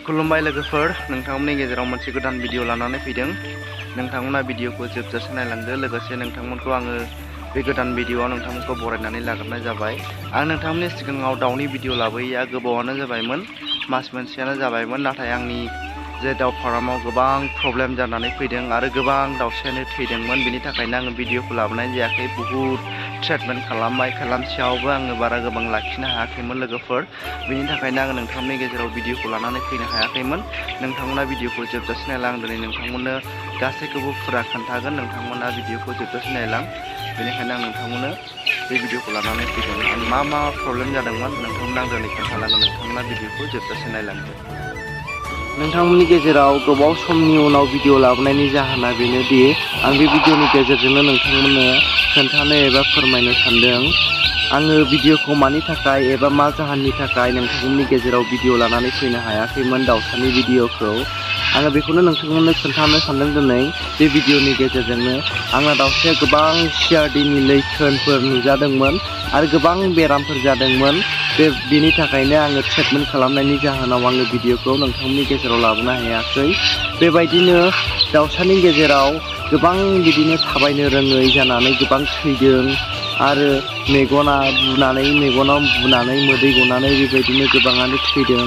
खुलुमबाय लोगोफोर, नोंथांमोननि गेजेराव मोनसे गोदान भिडिअ लानानै फैदों। नोंथांमोना भिडिअखौ जोबजासे नायलांदो। लोगोसे नोंथांमोनखौ आङो बे गोदान भिडिअआव नोंथांमोनखौ बरायनानै लाग्रोनाय जाबाय। आं नोंथांमोननि सिगाङाव दाउनि भिडिअ लाबोयैया गोबावानो जाबायमोन, मास मोनसेयानो जाबायमोन। नाथाय आंनि जे दाउ फार्माव गोबां प्रब्लेम जानानै फैदों आरो गोबां दाउसायानो थैदोंमोन। बेनि थाखायनो आङो भिडिअखौ लाबोनाय जायाखै। बुहुद ट्रिटमेन्ट खालामबाय, खालामसेयावबो आङो बारा गोबां लाखिनो हायाखैमोन लोगोफोर। बेनि थाखायनो आङो नोंथांमोननि गेजेराव भिडिअखौ लानानै फैनो हायाखैमोन। नोंथांमोना भिडिअखौ जोबजासे नायलां। आं दिनै नोंथांमोननो गासैखौबो फुरा खोन्थागोन। नोंथांमोना भिडिअखौ जोबजासे नायलां। बेनिखायनो आं नोंथांमोननो बे भिडिअखौ लानानै फैदों। आं मा प्रब्लेम जादोंमोन नोंथांमोना आं दिनै खोन्थालांगोन। नोंथांमोना भिडिअखौ जोबजासे नायलांदो। नोंथांमोननि गेजेराव गोबाव समनि उनाव भिडिअ लाबोनायनि जाहोना बेनोदि आं बे भिडिअनि गेजेरजोंनो नोंथांमोननो खोन्थानो एबा फोरमायनो सानदों। आङो भिडिअखौ मानि थाखाय एबा मा जाहोननि थाखाय नोंथांमोननि गेजेराव भिडिअ लानानै फैनो हायाखैमोन दाउसानि भिडिअखौ। आङो बेखौनो नोंथांमोननो खोन्थानो सानदों दिनै बे भिडिअनि गेजेरजोंनो। आंना दाउसाया गोबां सिआरडिनि लैखोनफोर नुजादोंमोन आरो गोबां बेरामफोर जादोंमोन। बेनि थाखायनो आङो ट्रिटमेन्ट खालामनायनि जाहोनाव आङो भिडिअखौ नोंथांमोननि गेजेराव लाबोनो हायाखै। बेबायदिनो दाउसानि गेजेराव गोबां बिदिनो थाबायनो रोङै जानानै गोबां थैदों आरो मेगनाव बुनानै मोदै गनानै बेबायदिनो गोबाङानो थैदों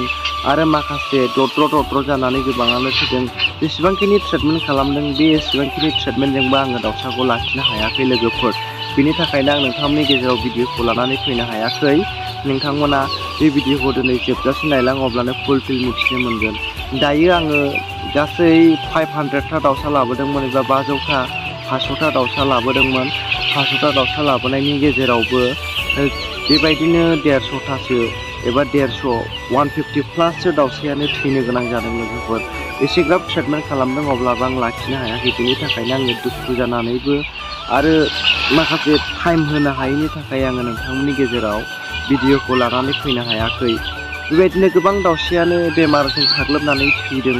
आरो माखासे दद्र' जानानै गोबाङानो थैदों। जेसेबांखिनि ट्रिटमेन्ट खालामदों बे एसेबांखिनि ट्रिटमेन्टजोंबो आङो दाउसाखौ लाखिनो हायाखै लोगोफोर। बेनि थाखायनो आं नोंथांमोननि गेजेराव भिडिअखौ लानानै फैनो हायाखै। नोंथांमोना बे भिडिअखौ दिनै जोबजासे नायलां, अब्लानो फुलफिल मिथिनो मोनगोन। दायो आङो गासै 500टा दाउसा लाबोदोंमोन एबा 500टा दाउसा लाबोदोंमोन। 500टा दाउसा लाबोनायनि गेजेरावबो बेबायदिनो 150टासो एबा 150 प्लाससो दाउसायानो थैनो गोनां जादों लोगोफोर। एसेग्राब ट्रिटमेन्ट खालामदों अब्लाबो आं लाखिनो हायाखै। बेनि थाखायनो आङो दुखु जानानैबो आरो माखासे टाइम होनो हायैनि थाखाय आङो नोंथांमोननि गेजेराव भिडिअखौ लानानै फैनो हायाखै। बेबायदिनो गोबां दाउसायानो बेमारजों साग्लोबनानै थैदों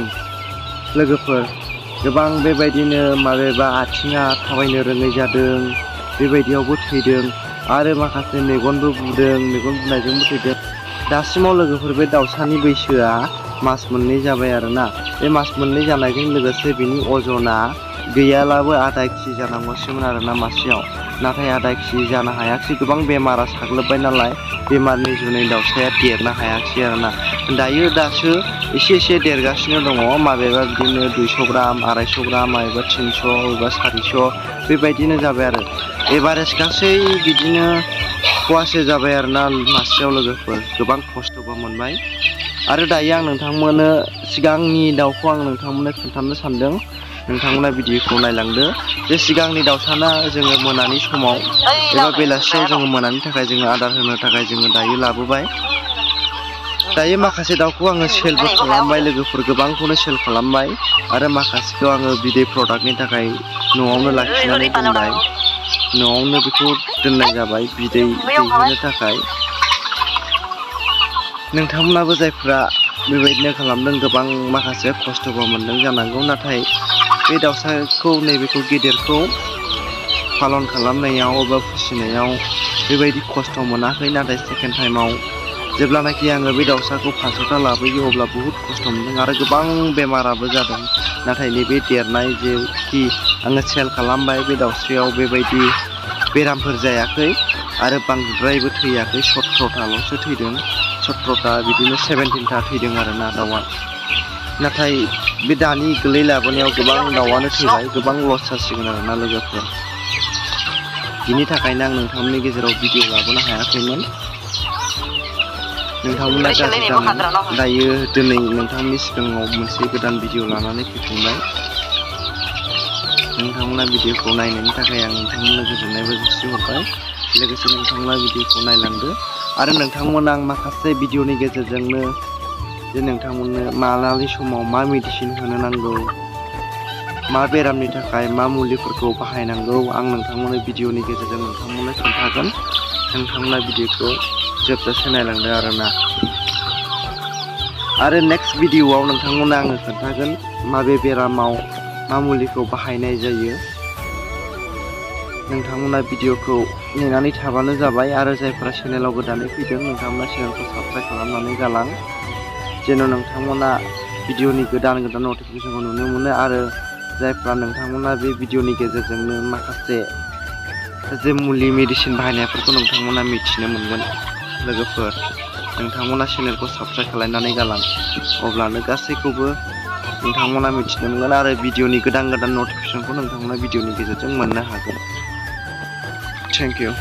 लोगोफोर। गोबां बेबायदिनो माबेबा आथिङा थाबायनो रोङै जादों, बेबायदियावबो थैदों आरो माखासे मेगनबो बुदों, मेगन बुनायजोंबो थैदों। दासिमाव लोगोफोर बे दाउसानि बैसोआ मास मोननै जाबाय आरोना। बे मास मोननै जानायजों लोगोसे बिनि अजना गैयालाबो आधा केजि जानांगौसोमोन आरोना मासेयाव। नाथाय आधा केजि जानो हायाखिसै। गोबां बेमारा साग्लोबबाय नालाय बेमारनि जुनै दाउसाया देरनो हायाखिसै आरोना। दासो एसे देरगासिनो दङ। माबेबा बिदिनो 200 ग्राम, 250 ग्राम, माबेबा 300, माबेबा 400 बेबायदिनो जाबाय आरो। एभारेज गासै बिदिनो फवासे जाबाय आरोना मासेयाव लोगोफोर। गोबां खस्थ'बो मोनबाय। आरो दायो आं नोंथांमोननो सिगांनि दाउखौ आं नोंथांमोननो खोन्थानो सानदों। नोंथांमोना भिडिअखौ नायलांदो। जे सिगांनि दाउसाना जोङो मोनानि समाव एबा बेलासियाव जोङो मोनानि थाखाय जोङो आदार होनो थाखाय जोङो दायो लाबोबाय। दायो माखासे दाउखौ आङो सेलबो खालामबाय लोगोफोर, गोबांखौनो सेल खालामबाय आरो माखासेखौ आङो बिदै प्रडाक्टनि थाखाय न'आवनो लाखिनानै दोनबाय। न'आवनो बेखौ दोननाय जाबाय बिदै दैहोनो थाखाय। नोंथांमोनाबो जायफ्रा बेबायदिनो खालामदों गोबां माखासे खस्थ'बो मोनदों जानांगौ। नाथाय बे दाउसाखौ नैबेखौ गेदेरखौ पालन खालामनायाव एबा फिसिनायाव बेबायदि खस्थ' मोनाखै। नाथाय सेकेन्ड टाइमाव जेब्लानाखि आङो बे दाउसाखौ 500टा लाबोयो अब्ला बुहुद खस्थ' मोनदों आरो गोबां बेमाराबो जादों। नाथाय नैबे देरनाय जेखि आङो सेल खालामबाय बे दाउस्रियाव बेबायदि बेरामफोर जायाखै आरो बांद्रायबो थैयाखै। 17टाल'सो थैदों। 17टा बिदिनो 17टा थैदों आरोना दाउआ। नाथाय बे दानि गोरलै लाबोनायाव गोबां दाउआनो थैबाय। गोबां लस जासिगोन आरोना लोगोफोर। बिनि थाखायनो आं नोंथांमोननि गेजेराव भिडिअ लाबोनो हायाखैमोन। नोंथांमोना गाज्रि दामोन। दायो दिनै नोंथांमोननि सिगाङाव मोनसे गोदान भिडिअ लानानै फैफिनबाय। नोंथांमोना भिडिअखौ नायनायनि थाखाय आं नोंथांमोननो गोजोननायबो जासिहरबाय। लोगोसे नोंथांमोना भिडिअखौ नायलांदो आरो नोंथांमोना आं माखासे भिडिअनि गेजेरजोंनो जे नोंथांमोननो मालानि समाव मा मेडिसिन होनो नांगौ, मा बेरामनि थाखाय मा मुलिफोरखौ बाहायनांगौ, आं नोंथांमोननो भिडिअनि गेजेरजों नोंथांमोननो खोन्थागोन। नोंथांमोना भिडिअखौ जोबजासे नायलांदो आरोना। आरो नेक्स्ट भिडिअआव नोंथांमोननो आङो खोन्थागोन माबे बेरामाव मा मुलिखौ बाहायनाय जायो। नोंथांमोना भिडिअखौ नेनानै थाबानो जाबाय। आरो जायफोरा चेनेलाव गोदानै फैदों नोंथांमोना चेनेलखौ साबस्क्राइब खालामनानै गालां। जेन' नोंथांमोना भिडिअनि गोदान नटिफिकेसनखौ नुनो मोनो आरो जायफ्रा नोंथांमोना बे भिडिअनि गेजेरजोंनो माखासे जे मुलि मेडिसिन बाहायनायफोरखौ नोंथांमोना मिथिनो मोनगोन। लोगोफोर नोंथांमोना चेनेलखौ साबस्क्राइब खालायनानै गालां, अब्लानो गासैखौबो नोंथांमोना मिथिनो मोनगोन आरो भिडिअनि गोदान नटिफिकेसनखौ नोंथांमोना भिडिअनि गेजेरजों मोननो हागोन। Thank you.